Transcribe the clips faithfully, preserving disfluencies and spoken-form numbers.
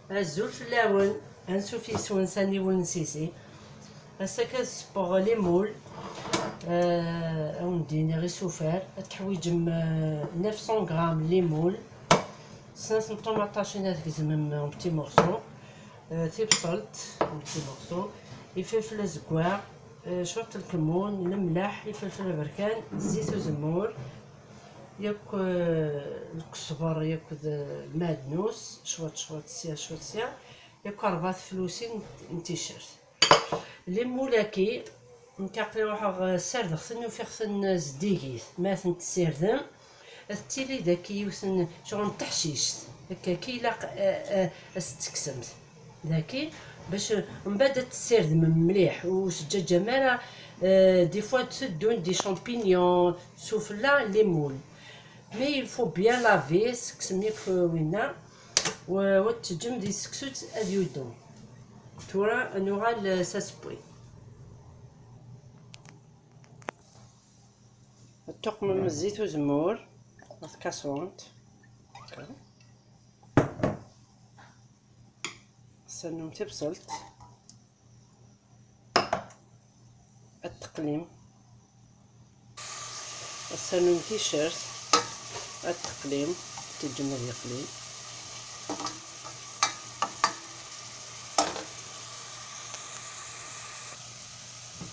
Azul fell-awen, ansuf yes-wen s aniwel n Sisi. Ass-a kan ad ssewweɣ les moules, eh, ad wen-d-iniɣ isufar. Ad teḥwiǧem, eh, neuf cents grammes les moules, snat n ṭumaṭic ad tgezmem en petits morceaux, eh, tibṣelt en petits morceaux, ifelfel azeggaɣ, eh, cwiṭ n lkemmun, lemleḥ, ifelfel aberkan, zzit uzemmur, yakk, eh, lkesber, yakk d lmadnus, cwiṭ, cwiṭ sya, cwiṭ sya, yakk rebɛa teflusin n ticcert. Les moules-agi, nekk aql-i ruḥeɣ, eh, ssardeɣ-ten, ufiɣ-ten zeddigit. Ma ten-tessirdem, ad tettili dagi yiwet n, ccɣel n teḥcict. Akka, akka ilaq, eh, eh, ad s-teksemt. Dagi, bac, eh, mbaɛd ad tessirdem mliḥ, ur teǧǧaǧam ara, eh, des fois tteddun des champignons sufella les moules. Mais il faut bien laver, sekcem yakk winna, u, u ad teǧǧem di seksu ad yuddu. Tura ad nuɣal s asewwi. Ad tuqmem zzit uzemmur, ad tkaṣrumt. Ad ternum tibṣelt. Ad teqlim. Ad ternum ticcert. Ad teqlim. Teǧǧem ad yeqli.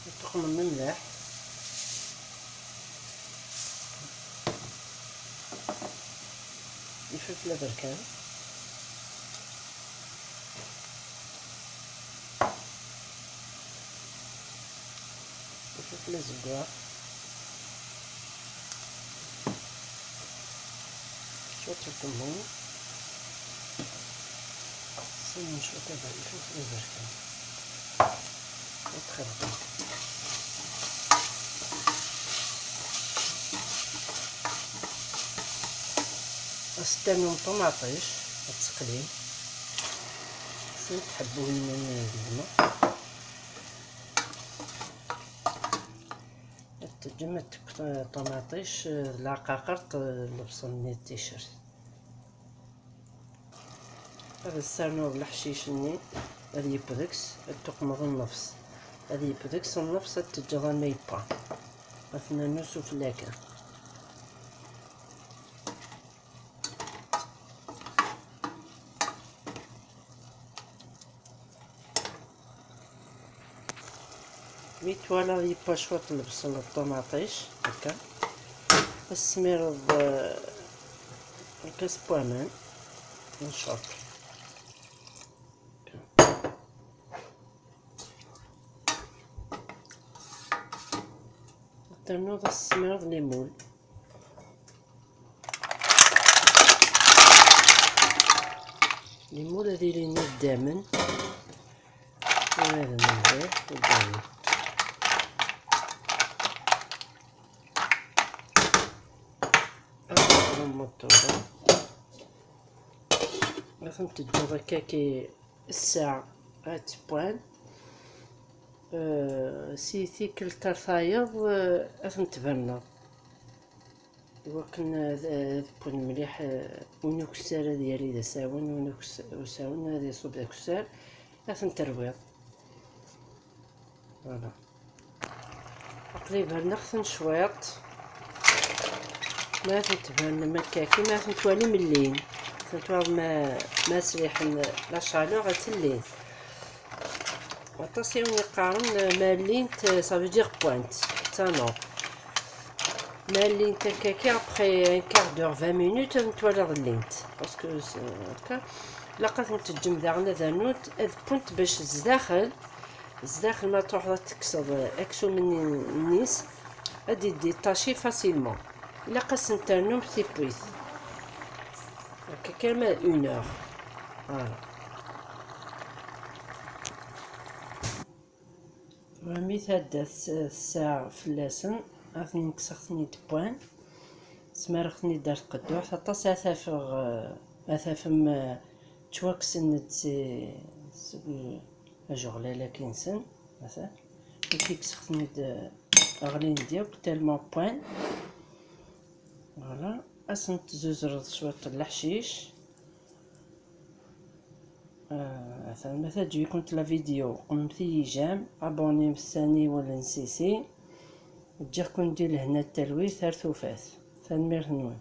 Ad tuqmem mliḥ. Ifelfel aberkan. Ifelfel azeggaɣ. Cwiṭ n lkemmun. Sin n cwiṭ ad ifelfel aberkan. Ad txelqem. Ad s-ternum ṭumaṭic, ad teqlim. Sin tḥebbunin n gma. Ad teǧǧem ad tekk ṭumaṭic d lɛqaqert, lebṣel-nni d ticcert. Ad as-ternuḍ leḥcic-nni, ad yeww deg-s, ad tuqmeḍ nnefs. Ad yeww deg-s nnefs, ad teǧǧeḍ arma yewwa. Ad t-nernu sufella kan. Mi twalaḍ yewwa cwiṭ n lebṣel d ṭumaṭic, akka, ad tesmireḍ, eh, lkas n waman, n ccerṭ. Ad ternuḍ ad tesmireḍ les moules. Les moules ad ilin idammen, ur ad nbir idammen. Ad txedmeḍ tura. Ad ten-teǧǧeḍ akka ki ssaɛa ad ttewwan. Eh, si tikkelt ar tayeḍ, eh, ad ten-tberneḍ. Iwakken ad, ad wwen mliḥ, eh, win ukessar ad yali d asawen, win ukes-, usawen ad iṣub d akessar, ad ten-terwiḍ. Voilà. Aql-i berneɣ-ten cwiṭ. Ma ten-tbernem akka, ma ten-twalim llin. Ten-twalim ma, ma sriḥen la chaleur ad tellin. Aṭas i wen-iqqaren, ma llint, ça veut dire point, ttanuɣ. Ma llint akka, après un quart d'heure, vingt minutes, ad twaliḍ llint. Parce que, euh, akka, ilaq ad tent-teǧǧem daɣen ad rnunt, ad wwent bac zdaxel, zdaxel ma truḥeḍ ad tekkseḍ aksum-nni-, nni-s, ad d-iṭaci facilement. Ilaq ad sen-ternum tiwwit. Akka kan ma une heure. Voilà. Mi tɛedda s-, ssaɛa fell-asen, ad ten-kkseɣ-ten-id wwan. Smareɣ-ten-id ar tqedduḥt, aṭas ad t-afeɣ, eh, ad t-afem, eh, ttwakksen-d si, seg ajeɣlal-agi-nsen, atan. Mi t-kkseɣ-ten-id, eh, ɣlin-d yakk, tellement wwan. Voilà, ad sen-tzuzreḍ cwiṭ n leḥcic. Atan ma teɛǧeb-ikent la vidéo, qememt-iyi j'aime, abonnez-m s aniwel n Sisi. Ǧǧiɣ-ken di lehna d talwit ar tufat. Tanemmirt-nwen.